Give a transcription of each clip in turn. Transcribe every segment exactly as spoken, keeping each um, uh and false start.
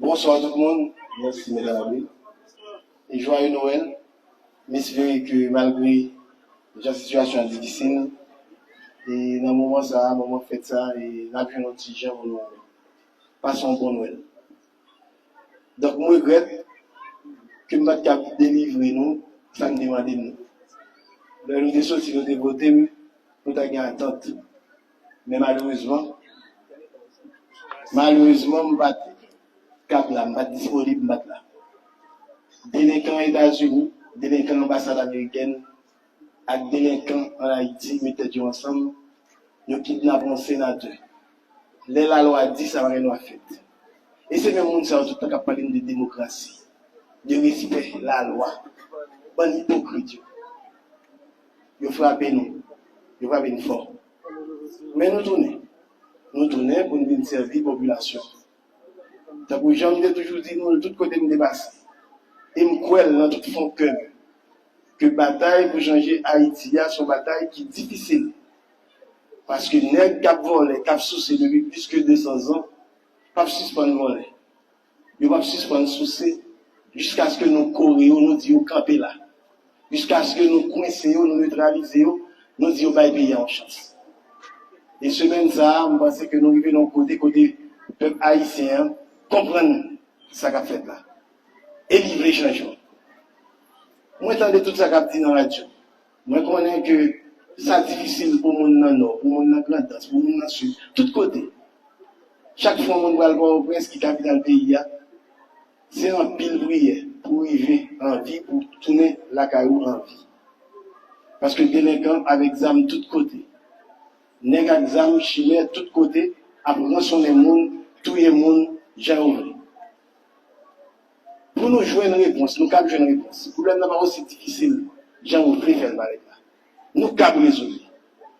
Bonswa tout moun. Mèsi, medam Avril. E jwaye Nwèl. M espere ke malgre jan sitiyasyon an difisil, e nan moman sa a, moman fèt sa a, e n ap jwenn yon ti jan pou nou pase yon bon Nwèl. Donk, m regrèt ke m pa t ka delivre nou sa n te mande m nan. Lè nou te soti, nou te vote m, nou ta gen atant. Men malerezman, malerezman, m pa t kab la, m pa t disponib, m pa t la. Delenkan Etazini, delenkan anbasad amerikèn ak delenkan ann Ayiti met tèt yo ansanm, yo kidnape yon senatè. Lè lalwa di sa, pa gen dwa fèt. E se menm moun sa yo tout tan k ap pale n de demokrasi, de respè lalwa. Bann ipokrit yo. Yo frape nou. Yo frape n fò. Men nou tounen. Nou tounen pou n vin sèvi popilasyon. Tankou jan m te toujou di nou l tout kote m te pase. E m kwè l nan tout fon kè m. Ke batay pou chanje Ayiti a se yon batay ki difisil. Paske nèg k ap vòlè, k ap souse depi plis ke de san zan, p ap sispann vòlè. Yo p ap sispann souse jiskaske nou kore yo, nou di yo kanpe la. Jiskaske nou kwense yo, nou netralize yo, nou di yo bay peyi a yon chans. E semèn sa a, m panse ke nou rive nan yon kote, kote pèp ayisyen an konprann sa k ap fèt la. E li vle chanjman. Mwen tande tout sa k ap di nan radyo. Mwen konnen ke sa difisil pou moun nan Nò, pou moun nan Grandans, pou moun nan Sid, tout kote. Chak fwa yon moun pral Pòtoprens, ki kapital peyi a, se anpil priyè pou rive an vi, pou tounen lakay ou an vi. Paske delenkan avèk zam tout kote. Nèg ak zam, chimè tout kote, ap ransonnen moun, touye moun, jan yo vle. Pou nou jwenn repons, nou kab jwenn repons. Pwoblèm nan pa osi difisil jan ou vle fè l parèt la. Nou kab rezoud li.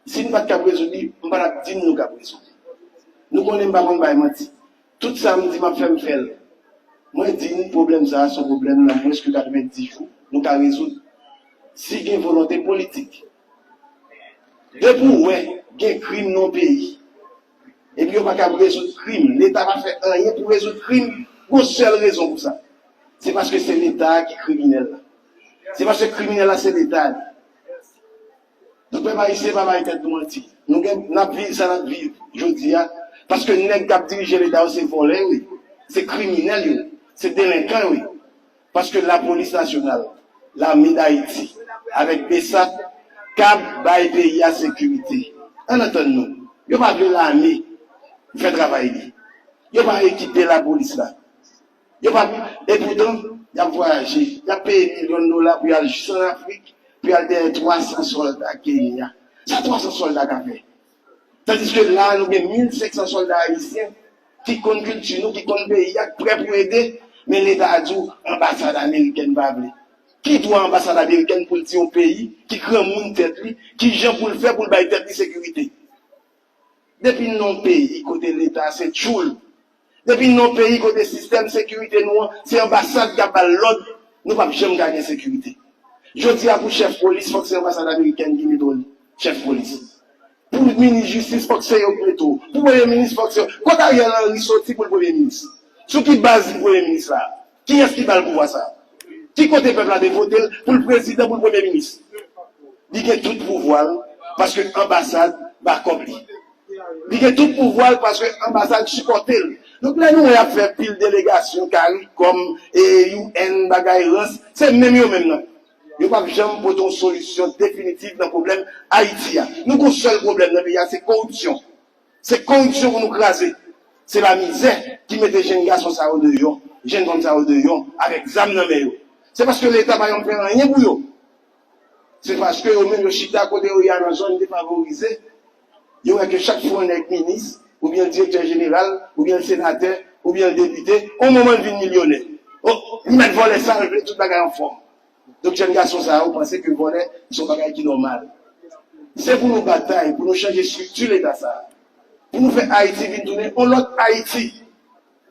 Si n pa t kab rezoud li, m pa t ap di n nou kab rezoud li. Nou konnen m pa konn bay manti. Tout sa m di m ap fè, m fè l. Mwen di n pwoblèm sa a se yon pwoblèm nan mwens ke katrevenndis jou nou ka rezoud. Si gen volonte politik. Depi w wè gen krim nan yon peyi, epi yo pa kab rezoud krim, Leta pa fè anyen pou rezoud krim, gon sèl rezon pou sa. Se paske se Leta a ki kriminèl la. Se paske kriminèl la se Leta a li. Donk, pèp ayisyen, pa bay tèt nou manti. Nou gen, n ap viv sa n ap viv jodi a, paske nèg k ap dirije Leta yo se vòlè yo ye, se kriminèl yo ye, se delenkan yo ye. Paske lapolis nasyonal, lame Dayiti, avèk BSAP, kab bay peyi a sekirite. Ann antann nou, yo pa vle lame fè travay li. Yo pa ekipe lapolis la. Yo pa, epoutan, y ap vwayaje, y ap peye milyon dola pou y al jis ann Afrik, pou y al dèyè twa san sòlda Kenya. Sa twa san sòlda ka fè? Tandiske la a, nou gen mil senk san sòlda ayisyen ki konn kilti nou, ki konn peyi a, ki prè pou ede, men Leta a di w anbasad amerikèn pa vle. Ki dwa anbasad amerikèn pou l di yon peyi ki granmoun tèt li, ki jan pou l fè pou l bay tèt li sekirite? Depi n nan yon peyi kote Leta se tchoul, depi n nan yon peyi kote sistèm sekirite nou an se anbasad k ap ba l lòd, nou p ap janm ka gen sekirite. Jodi a pou chèf polis, fòk se anbasad amerikèn ki mete w chèf polis. Pou minis jistis, fòk se yo ki mete w. Pou premye minis, fòk se yo. Kot Ariel Henry soti pou l premye minis? Sou ki baz li premye minis la? Kiyès ki ba l pouvwa sa a? Ki kote pèp la te vote l pou l prezidan, pou l premye minis? Li gen tout pouvwa l, paske anbasad ba kòb li. Li gen tout pouvwa l, paske anbasad sipòte l. Donk, lè nou wè y ap fè pil delegasyon, CARICOM, e, U N, bagay rans, se menm yo menm nan. Yo p ap janm pote yon solisyon definitif nan pwoblèm Ayiti a. Nou gon sèl pwoblèm nan peyi a, se koripsyon. Se koripsyon pou nou kraze. Se lamizè ki mete jenn gason sa yo deyò, jenn fanm sa yo deyò, avèk zam nan men yo. Se paske Leta pa janm fè anyen pou yo. Se paske yo menm yo chita kote yo ye a nan zòn defavorize. Yo wè ke chak fwa yon nèg minis, oubyen l direktè jeneral, oubyen l senatè, oubyen l depite, yon moman l vin milyonè. O, li mèt vòlè sa l vle, tout bagay anfòm. Donk, jèn gason sa yo panse ke vòlè se yon bagay ki nòmal. Se pou nou batay, pou nou chanje estrikti Leta sa a. Pou nou fè Ayiti vin tounen yon lòt Ayiti.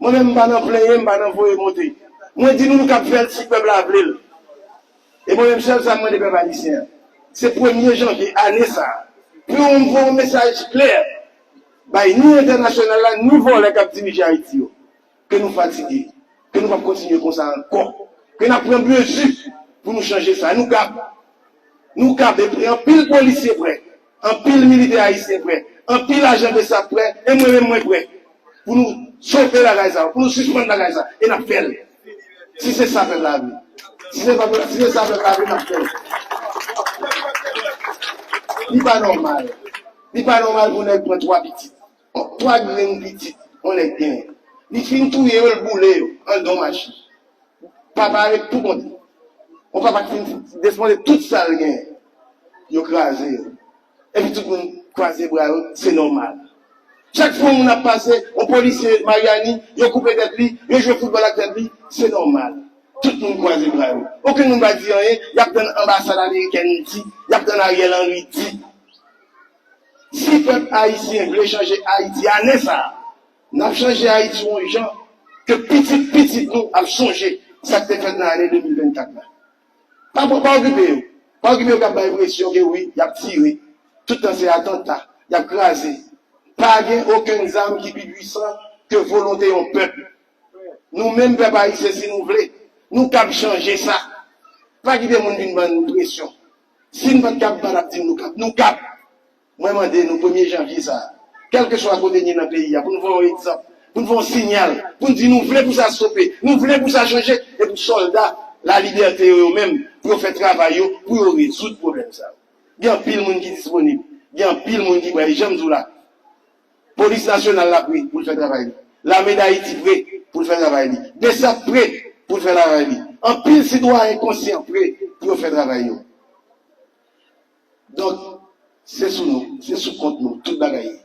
Mwen menm, m pa nan plenyen, m pa nan voye monte. Mwen di nou, nou kab fè l si pèp la vle l. E mwen menm, sèl sa m mande pèp ayisyen an, se premye janvye ane sa a, pou yo voye yon mesaj klè bay ni entènasyonal la, ni vòlè k ap dirije Ayiti yo. ke nou fatige, ke nou p ap kontinye konsa ankò, ke n ap pran mezi pou nou chanje sa. Nou kab. Nou kab, e anpil polisye prè, anpil militè ayisyen prè, anpil ajan BSAP prè, e mwen menm mwen prè pou nou sove bagay sa, pou nou sispann bagay sa, e n ap fè l. Si se sa pèp la vle. Si se pa, si se sa pèp la vle, n ap fè l. Li pa nòmal. Li pa nòmal pou nèg pran twa pitit. Twa grenn pitit yon nèg genyen. Li fin touye yo, l boule yo anndan yon machin. Papa avèk tou konte. Yon papa ki fin desmonte tout sa l genyen. Yo kraze yo. Epi tout moun kwaze bra yo, se nòmal. Chak fwa yon moun ap pase, yon polisye Maryani, yo koupe tèt li, yo jwe foutbòl ak tèt li, se nòmal. Tout moun kwaze bra yo. Okenn moun pa di anyen, y ap tann anbasad amerikèn di, y ap tann Ariel Henry di. Si pèp ayisyen vle chanje Ayiti ane sa a, n ap chanje Ayiti yon jan ke pitit pitit nou ap sonje sa k te fèt nan ane de mil vennkat la. Pa, pa, pa okipe yo. Pa okipe yo k ap bay enpresyon ke wi, y ap tire. Tout tan se atanta, y ap kraze. Pa gen okenn zam ki pi pwisan ke volonte yon pèp. Nou menm pèp ayisyen, si nou vle, nou kab chanje sa. Pa kite moun vin ban nou presyon. Si n pa t kab, pa t ap di m nou kab. Nou kab. Mwen mande nou premye janvye sa a, kèlkeswa kote n ye nan peyi a, pou n voye yon egzanp, pou n voye yon sinyal, pou n di nou vle pou sa stope, nou vle pou sa chanje, e pou sòlda lalibète yo, yo menm, pou yo fè travay yo, pou yo rezoud pwoblèm sa yo. Gen anpil moun ki disponib, gen anpil moun ki prè, e jan m di w la, Polis Nasyonal la prè pou l fè travay li, Lame Dayiti prè pou l fè travay li, BSAP prè pou l fè travay li, anpil sitwayen konsyan prè pou yo fè travay yo. Donk, se sou nou, se sou kont nou, tout bagay ye.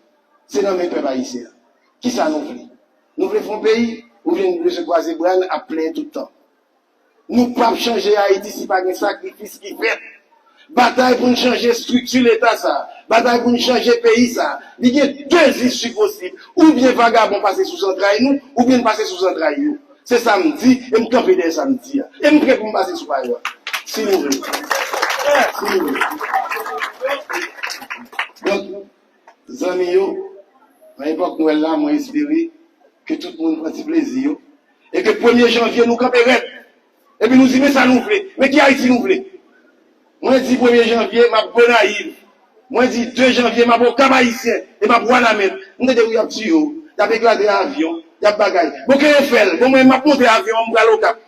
Se nan men pèp ayisyen an. Kisa nou vle? Nou vle fè yon peyi, oubyen nou vle se kwaze bra n ap plenyen tout tan? Nou p ap chanje Ayiti si pa gen sakrifis ki fèt. Batay pou n chanje estrikti Leta sa a, batay pou n chanje peyi sa a, li gen de isi posib. Oubyen vagabon pase sou zantray nou, oubyen n pase sou zantray yo. Se sa m di, e m kanpe dèyè sa m di a. E m prè pou m pase sou pa yo a. Si nou vle. Si nou vle. Donk, zanmi yo, nan epòk Nwèl la, mwen espere ke tout moun pran ti plezi yo. E ke premye janvye, nou kanpe rèd. Epi nou di, men sa nou vle. Men ki Ayiti nou vle. Mwen di premye janvye, m ap Gonayiv. Mwen di de janvye, m ap Okap Ayisyen, e m ap Wanament. M tande wi y ap tiye w, y ap eklate avyon, y ap bagay. Bon, ke yo fè l. Bon, mwen, m ap monte avyon an, m pral Okap.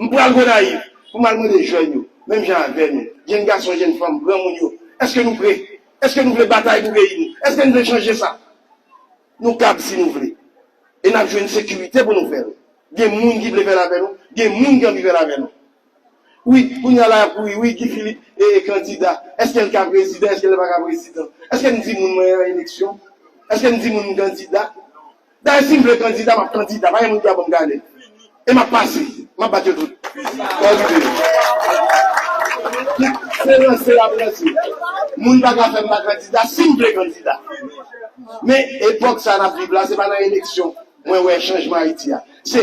M pral Gonayiv pou m al mande jèn yo, menm jan avè nou, jèn gason, jèn fanm, granmoun yo. Èske nou prè? Èske nou vle batay pou peyi nou? Èske nou vle chanje sa? Nou kab si nou vle. E n ap jwenn sekirite pou nou fè l. Gen moun ki vle fè l avè nou, gen moun ki anvi fè l avè nou. Wi, kounye a la y ap kouri, wi, Guy Philippe e, e kandida. Èske l ka prezidan, èske l pa ka prezidan? Èske m di moun mwen an eleksyon? Èske m di moun m kandida? Dayè, si m vle kandida, m ap kandida. Pa gen moun ki ap ban m gade. E m ap pase. M ap bat yo tout. Sa rive. Se ranse y ap ranse. Moun pa ka fè m pa kandida si m vle kandida. Men epòk sa n ap viv la, se pa nan eleksyon mwen wè chanjman Ayiti a. Se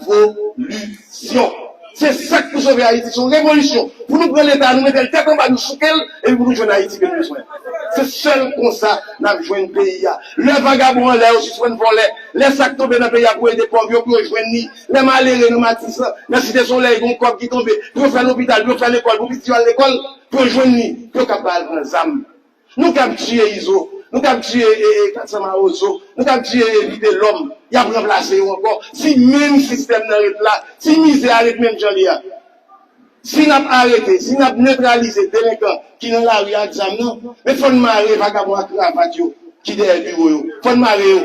revolisyon. Se sa k pou sove Ayiti, se yon revolisyon. Pou nou pran Leta, nou mete l tèt anba, nou souke l, epi pou nou jwenn Ayiti ke nou bezwen. Se sèl konsa n ap jwenn peyi a. Lè vagabon anlè yo sispann vòlè, lè sa k tonbe nan peyi a pou ede pòv yo, pou yo jwenn li, lè malere nan Matisan, nan Site Solèy, gen yon kòb ki tonbe, pou yo fè lopital, pou yo fè lekòl, pou pitit yo al lekòl, pou yo jwenn li, pou yo kab al pran zam. Nou kab tiye Izo, nou kab tiye e, e, Katsan Mawozo, nou kab tiye e, Vitelòm, y ap ranplase yo ankò. Si menm sistèm nan ret la, si mizè a ret menm jan li a, si n ap arete, si n ap netralize delenkan ki nan lari ak zam nan, men fò n mare vagabon ak kravat yo ki dèyè biwo yo. Fò n mare yo.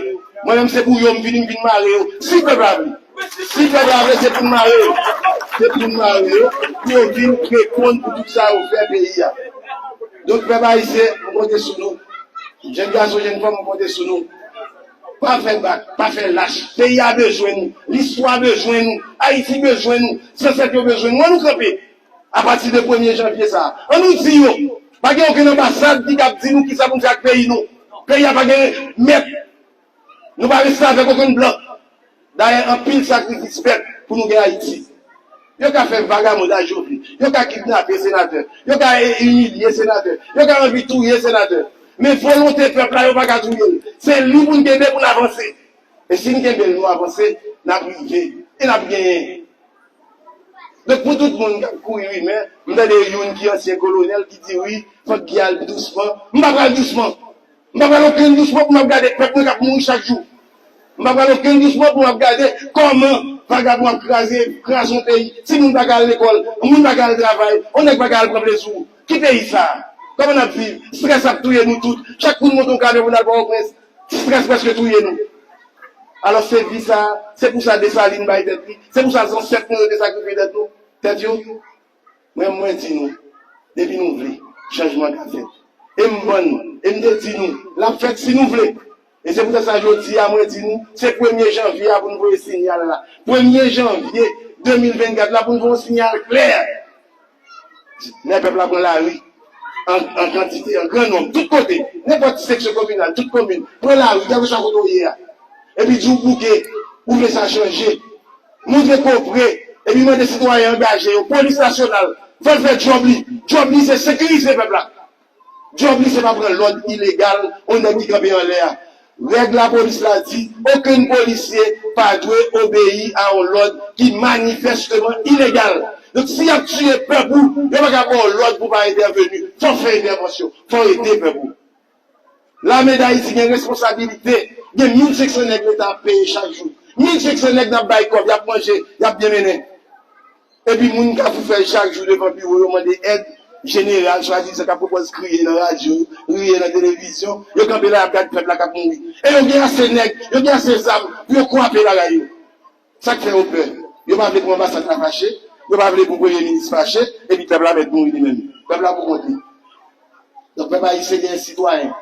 Mwen menm se pou yo m vini, m vin mare yo. Si pèp la vle. Si pèp la vle, se pou n mare yo. Se pou n mare yo. Pou yo vin reponn pou tout sa yo fè peyi a. Donk, pèp ayisyen, m konte sou nou. Jèn gason, jèn fanm, m konte sou nou. Pa fè bak, pa fè lach. Peyi a bezwen nou. Listwa bezwen nou. Ayiti bezwen nou. Zansèt yo bezwen nou. Ann nou kanpe. Apati de premye janvye sa a, ann nou di yo, pa gen okenn anbasad ki kab di nou kisa pou n fè ak peyi nou. Peyi a pa gen mèt. Nou pa restavèk okenn blan. Dayè, anpil sakrifis fèt pou nou gen Ayiti. Yo ka fè vagabondaj yo vle. Yo ka kidnape senatè. Yo ka e, imilye senatè. Yo ka anvi touye senatè. Men volonte pèp la, yo pa ka touye l. Se li pou n kenbe pou n avanse. E si n kenbe l, nou avanse. N ap rive e n ap genyen. Donk, pou tout moun k ap kouri rimè, m tande youn ki ansyen kolonèl ki di, wi, fòk Guy al dousman. M pa pral dousman. M pa pral okenn dousman pou m ap gade pèp mwen k ap mouri chak jou. M pa pral okenn dousman pou m ap gade kòman vagabon ap kraze, kraze yon peyi. Timoun pa ka al lekòl, moun pa ka al travay, yon nèg pa ka al pran plezi w. Ki peyi sa a? Kòman n ap viv? Estrès ap touye nou tout. Chak kou n monte yon kamyon pou n al Pòtoprens, estrès prèske touye nou. Alò, se vi sa a, se pou sa Desalin bay tèt li, se pou sa zansèt nou yo te sakrifye tèt nou, tèt yo. Mwen, mwen di nou, depi nou vle, chanjman ka fèt. E m bann, e m te di nou, l ap fèt si nou vle. E se poutèt sa jodi a, mwen di nou, se premye janvye a pou n voye siyal la. Premye janvye de mil vennkat la pou n voye yon siyal klè. Lè pèp la pran lari, an, an kantite, an gran nonb, tout kote, nenpòt seksyon kominal, tout komin, pran lari, kèlkeswa kote w ye a. Epi di w bouke, ou vle sa chanje. Montre ke w prè, epi mande sitwayen angaje yo, polis nasyonal, fè l fè djòb li. Djòb li, se sekirize pèp la. Djòb li, se pa pran lòd ilegal yon nèg ki kanpe anlè a. Règ lapolis la di, okenn polisye pa dwe obeyi a yon lòd ki manifèsteman ilegal. Donk, si y ap tiye pèp ou, yo pa ka ba w lòd pou w pa entèveni. Fò w fè entèvansyon, fò w ede pèp ou. Lame Dayiti gen responsabilite, gen mil senk san nèg leta ap peye chak jou. Mil senk san nèg n ap bay kòb, y ap manje, y ap byen mennen. Epi moun Kafou fè chak jou devan biwo yo mande èd, jeneral swadizan k ap pwopòz kriye nan radyo, riye nan televizyon, yo kanpe la y ap gad pèp la k ap mouri. E yo gen ase nèg, yo gen ase zam pou yo kwape bagay yo. Sa k fè yo pè? Yo pa vle pou anbasad la fache, yo pa vle pou premye minis fache, epi pèp la mèt mouri li menm. Pèp la pou kont li. Donk, pèp ayisyen gen sitwayen,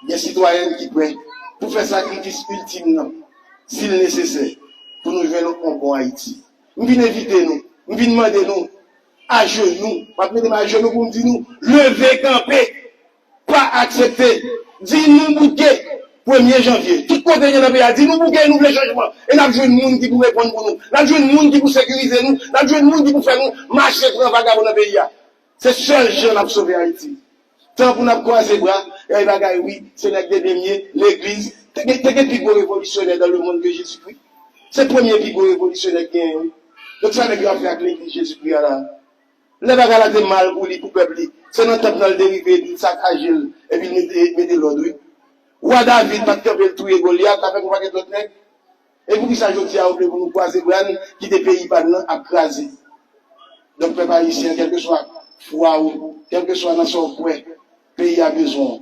gen sitwayèn ki prè pou fè sakrifis iltim nan, si l nesesè, pou nou jwenn yon bon Ayiti. M vin envite nou, m vin mande nou, ajenou, m ap mete m ajenou pou m di nou, leve kanpe, pa aksepte, di nou bouke premye janvye. Tout kote n ye nan peyi a, di nou bouke, nou vle chanjman. E n ap jwenn moun ki pou reponn pou nou. N ap jwenn moun ki pou sekirize nou. N ap jwenn moun ki pou fè nou mache pran vagabon nan peyi a. Se sèl jan n ap sove Ayiti. Tan pou n ap kwaze bra, e bagay wi, se nèg de demye, legliz. Te gen, te gen pi gwo revolisyonè dans le monde que Jésus-Christ. Se premye pi gwo revolisyonè ki genyen wi. Donk sa nèg yo ap fè ak legliz Jezikri a la? Lè bagay la te mal pou li, pou pèp li, se nan tanp nan l te rive epi l sakaje l, epi l mete, mete lòd wi. Wa David pa t kanpe l touye Golyat avèk yon pakèt lòt nèg. E poukisa jodi a yo vle pou nou kwaze bra n, kite peyi pa n nan ap kraze? Donk, pèp ayisyen, kèlkeswa fwa w, kèlkeswa nan sa w kwè, peyi a bezwen w,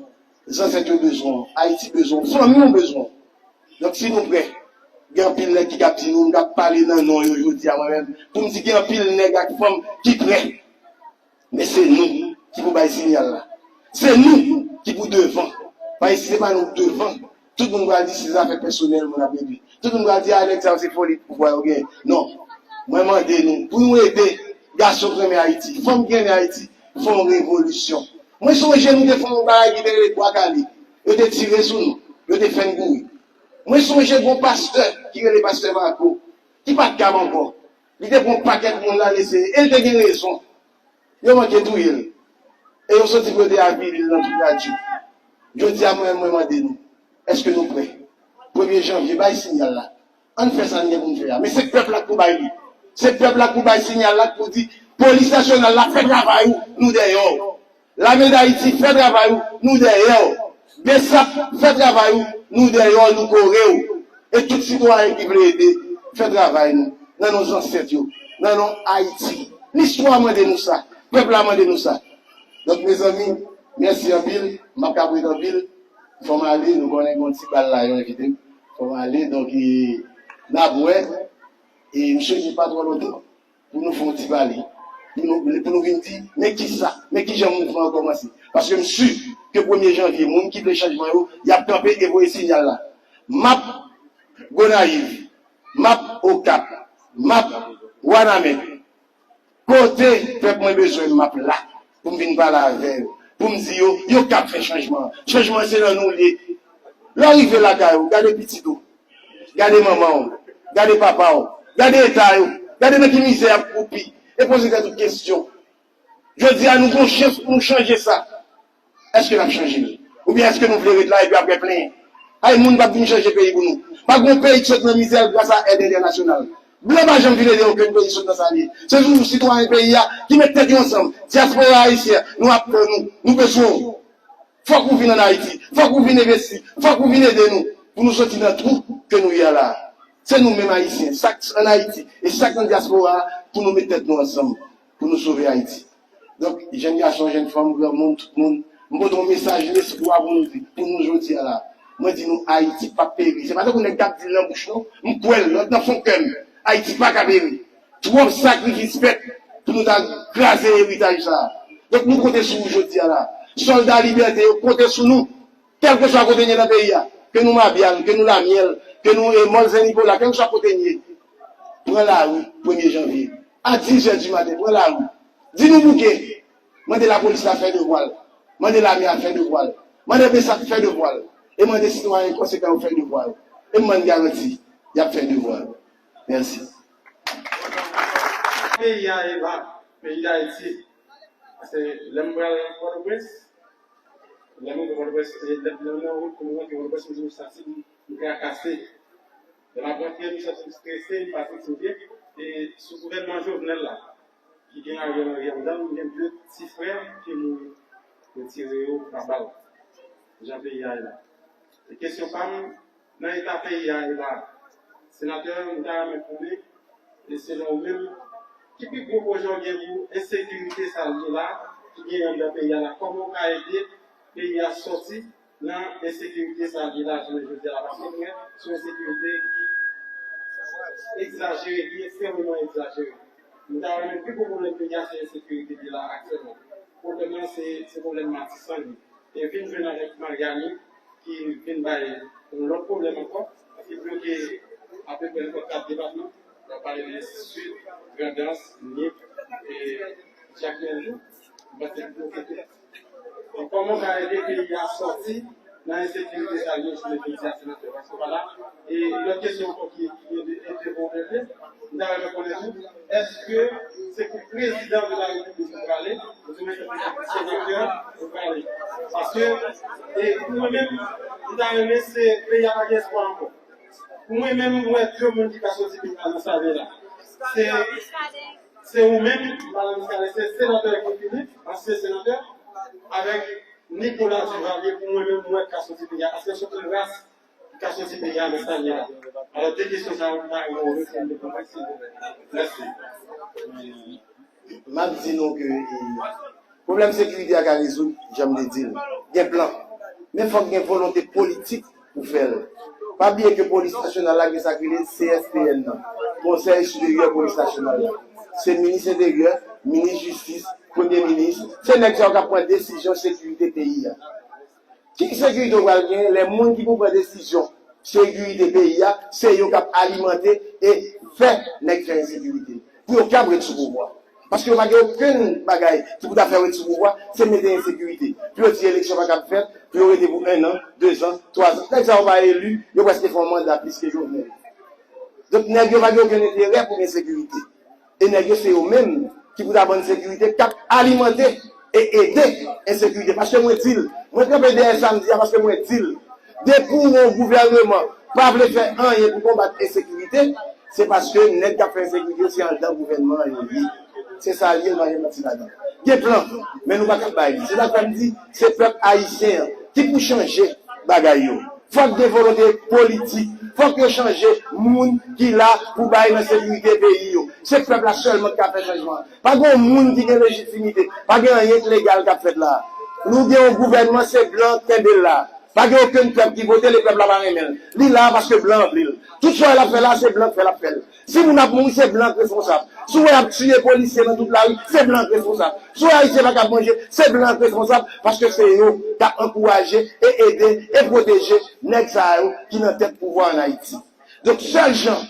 zansèt yo bezwen w, Ayiti bezwen w, fanmi w bezwen w. Donk, si nou prè, gen anpil nèg ki kab di nou, m kab pale nan non yo jodi a mwen menm, pou m di gen anpil nèg ak fanm ki prè. Men se nou ki pou bay siyal la. Se nou ki pou devan. Paske si se pa nou k devan, tout moun pral di se zafè pèsonèl moun ap regle. Tout moun pral di, a, nèg sa yo se foli pouvwa yo genyen. Non. Mwen mande nou, pou nou ede gason k renmen Ayiti, fanm ki renmen Ayiti, fè yon revolisyon. Mwen sonje nou te fè yon bagay ki te rele Bwa Kale. Yo te tire sou nou. Yo te fè n kouri. Mwen sonje gon pastè ki rele pastè Marco, ki pa t kab ankò. Li te pran yon pakèt moun l al eseye. E l te gen rezon. Yo manke touye l. E yo soti pou yo te avili l nan tout radyo. Jodi a, mwen, mwen mande nou, èske nou prè? Premye janvye, bay siyal la. Ann fè sa n gen pou n fè a. Men se pèp la k pou bay li. Se pèp la k pou bay siyal la, k pou di, polis nasyonal la, fè travay ou, nou dèyè w. Lame Dayiti, fè travay ou, nou dèyè w. Besap, fè travay ou, nou dèyè w, nou kore w. E tout sitwayen ki vle ede, fè travay nou, nan non zansèt yo, nan non Ayiti. Listwa mande nou sa, pèp la mande nou sa. Donk, mezanmi, mèsi anpil, m ap ka ret anpil. Fò m ale, nou konnen gen yon ti bal la, yo envite m. Fò m ale, donk, e, n ap wè. E m swete pa twò lontan pou nou fè yon ti pale, pou nou, pou nou vin di, men kisa, men kijan mouvman an kòmanse. Paske m si ke premye janvye, moun ki vle chanjman yo, y ap kanpe e voye siyal la. M ap Gonayiv, m ap Okap, m ap Wanament. Kote pèp mwen bezwen m, m ap la pou m vin pale avè yo, pou m di yo, yo kab fè chanjman an. Chanjman an se nan nou l ye. Lè w rive lakay ou, gade pitit ou. Gade manman w, gade papa w, gade eta yo, gade nan ki mizè y ap kwoupi, e poze tèt ou kesyon. Jodi a, nou gon chans pou nou chanje sa. Èske n ap chanje l? Oubyen èske nou vle ret la epi apre plenyen? Ay, moun p ap vin chanje peyi pou nou. Pa gen yon peyi ki sot nan mizè l gras a èd entènasyonal. Blan pa janm vin ede okenn peyi sot nan sa l ye. Se toujou sitwayen peyi a ki met tèt yo ansanm. Dyaspora ayisyen, nou ap tann ou. Nou bezwen w. Fòk ou vin ann Ayiti. Fòk ou vin envesti. Fòk ou vin ede nou pou nou soti nan twou ke nou ye a la. Se nou menm Ayisyen, sa k ann Ayiti e sa k nan dyaspora a, pou nou met tèt nou ansanm, pou nou sove Ayiti. Donk, jèn gason, jèn fanm, granmoun, tout moun, m pote yon mesaj lespwa pou nou di, pou nou jodi a la. Mwen di nou, Ayiti p ap peri. Se pa tankou nèg k ap di l nan bouch, non. M kwè l, nan, nan fon kè m. Ayiti pa ka peri. Twòp sakrifis fèt pou nou ta kraze eritaj sa a. Donk, nou konte sou ou jodi a la. Sòlda libète yo konte sou nou. Kèlkeswa kote n ye nan peyi a, ke nou Mabyal, ke nou Lamyèl, ke nou e Mòlzen Nipola, kèlkeswa kote n ye, pran lari premye janvye. A dizè di maten, pran lari. Di nou bouke. Mande lapolis la fè devwa l. Mande lame a fè devwa l. Mande bsap fè devwa l. E mande sitwayen konsekan yo fè devwa yo. E m ban n garanti, y ap fè devwa yo. Mèsi. Peyi a e la, peyi Dayiti. Paske lè m pral Pòtoprens, lè m rive Pòtoprens, e lè m nan wout pou m rantre Pòtoprens, m di m santi m trakase. Lè m ap rantre, m santi m strese, m pa santi m byen. E sou gouvènman Jovenel la, ki gen Ariel Henry anndan l, m gen de ti frè ki mouri, yo tire yo pa bal. Jan peyi a ye la. E kesyon pa m, nan eta peyi a ye la, senatè, m ta renmen konnen, e selon ou menm, ki pi gwo pwojè w gen pou ensekirite sa l ye la, ki gen anndan peyi a la? Kòman w ka ede peyi a sòti nan ensekirite sa l ye la jounen jodi a la? Paske nou wè se yon ensekirite ki egzajere, ki ekstrèmeman egzajere. M ta wè menm pi gwo pwoblèm peyi a se ensekirite li ye la aktyèlman. Pwoblèm nan se, se pwoblèm Matisan li ye. E vin jwenn avèk Maryani ki vin bay yon lòt pwoblèm ankò, ki bloke apeprè nenpòt kat depatman. N ap pale de Sid, Grandans, Nip, e Jakmèl tou. M panse l bloke tou. Donk, kòman w ka ede peyi a sòti nan ensekirite sa l ye jounen jodi a, senatè? Paske w pa la. E lòt kesyon ankò ki, ki gen de, de pwoblèm, m ta renmen konnen tou, èske se pou prezidan de la repiblik ou prale, oubyen se pou senatè ou prale? Paske, e, pou mwen menm, m ta renmen se peyi a pa gen espwa ankò. Pou mwen menm, m wè de moun ki ka soti peyi a nan sa l ye la. Se, se ou menm, madanm Miskaden, se senatè Guy Philippe, ansyen senatè, avèk Nicolas Duvalier, pou mwen menm, m wè k ka soti peyi a, paske se yon ras ki ka soti peyi a nan sa l ye la. Alò, de kesyon sa yo, m ta renmen w reponn yo pou mwen, silvouplè. Mèsi. M ap di nou ke, e, pwoblèm sekirite a ka rezoud, jan m te di l. Gen plan. Men fòk gen volonte politik pou fè l. Pa bliye ke polis nasyonal la gen sa k rele C S P N nan, Konsèy Siperyè Polis Nasyonal la. Se minis enteryè, minis jistis, premye minis. Se nèg sa yo k ap pran desizyon sekirite peyi a. Ki sekirite w pral gen lè moun ki pou pran desizyon sekirite peyi a, se yo k ap alimante e fè nèg fè ensekirite? Pou yo kab ret sou pouvwa. Paske yo pa gen okenn bagay ki pou ta fè yo ret sou pouvwa, se mete ensekirite. Pou yo di eleksyon pa kab fèt, pou yo rete pou en an, de zan, twa zan. Nèg sa yo pa eli, yo prèske fè yon manda plis ke Jovenel. Donk, nèg yo pa gen okenn enterè pou gen sekirite. E nèg yo se yo menm ki pou ta ban n sekirite, k ap alimante e ede ensekirite. Paske mwen di l, mwen kanpe dèyè sa m di a, paske mwen di l, depi yon gouvèneman pa vle fè anyen pou konbat ensekirite, se paske nèg k ap fè ensekirite yo se anndan gouvènman an yo ye. Se sa l ye, nou pa gen manti ladan. Gen plan, men nou pa ka bay li. Se sa k fè m di, se pèp ayisyen an ki pou chanje bagay yo. Fòk gen volonte politik. Fòk yo chanje moun ki la pou bay nan sekirite peyi yo. Se pèp la sèlman ki ka fè chanjman an. Pa gen yon moun ki gen lejitimite. Pa gen anyen k legal k ap fèt la. Nou gen yon gouvènman, se blan k kenbe l la. Pa gen okenn pèp ki vote l e pèp la pa renmen l. Li la paske blan an vle l. Tout sa l ap fè la, se blan k fè l ap fè l. Si moun ap mouri, se blan k responsab. Si w wè y ap tiye polisye nan tout lari, se blan k responsab. Si w wè Ayisyen pa kab manje, se blan k responsab, paske se yo k ap ankouraje e ede e pwoteje nèg sa yo ki nan tèt pouvwa ann Ayiti. Donk, sèl jan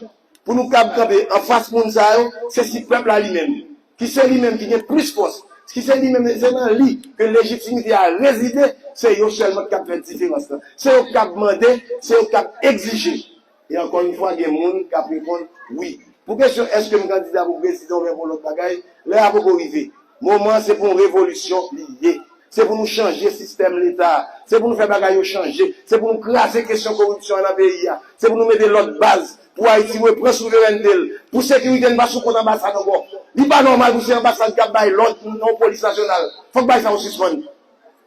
pou nou kab kanpe anfas moun sa yo, se si pèp la li menm, ki se li menm ki gen plis fòs, ki se li menm, se nan li ke lejitimite a rezide, se yo sèlman k kab fè diferans lan. Se yo k kab mande, se yo k kab egzije. E ankò yon fwa, gen moun k ap reponn wi. Pou kesyon èske m kandida pou prezidan oubyen pou lòt bagay, lè a poko rive. Moman an se pou yon revolisyon li ye. Se pou nou chanje sistèm Leta a. Se pou nou fè bagay yo chanje. Se pou nou kraze kesyon koripsyon an nan peyi a. Se pou nou mete lòt baz pou Ayiti reprann souverènte l. Pou sekirite n pa sou kont anbasad ankò. Li pa nòmal pou se anbasad k ap bay lòd nan yon polis nasyonal. Fòk bagay sa yo sispann.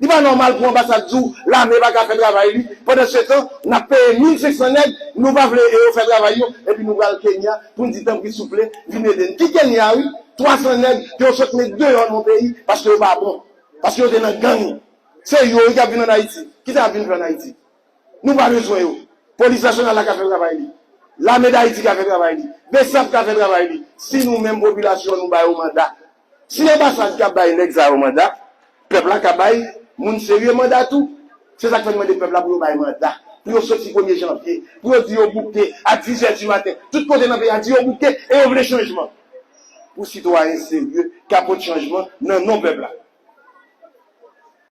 Li pa nòmal pou anbasad di w lame pa ka fè travay li. Pandansetan, n ap peye mil senk san nèg, nou pa vle e yo fè travay yo, epi nou pral Kenya pou n di tanpri souple, vin ede n. Ki Kenya wi? Twa san nèg ke yo sot met deyò nan yon peyi paske yo pa bon. Paske yo te nan gang. Se yo wi k ap vin ann Ayiti. Kisa y ap vin fè ann Ayiti? Nou pa bezwen yo. Polis nasyonal la ka fè travay li. Lame Dayiti ka fè travay li. BSAP ka fè travay li. Si nou menm popilasyon nou ba yo manda. Si anbasad ka bay nèg sa yo manda, pèp la ka bay moun serye manda tou. Se sa k fè n mande pèp la pou yo bay manda. Pou yo soti premye janvye. Pou yo di yo bouke a diz è di maten. Tout kote nan peyi a di yo bouke e yo vle chanjman. Pou sitwayen serye ka pote chanjman nan non pèp la.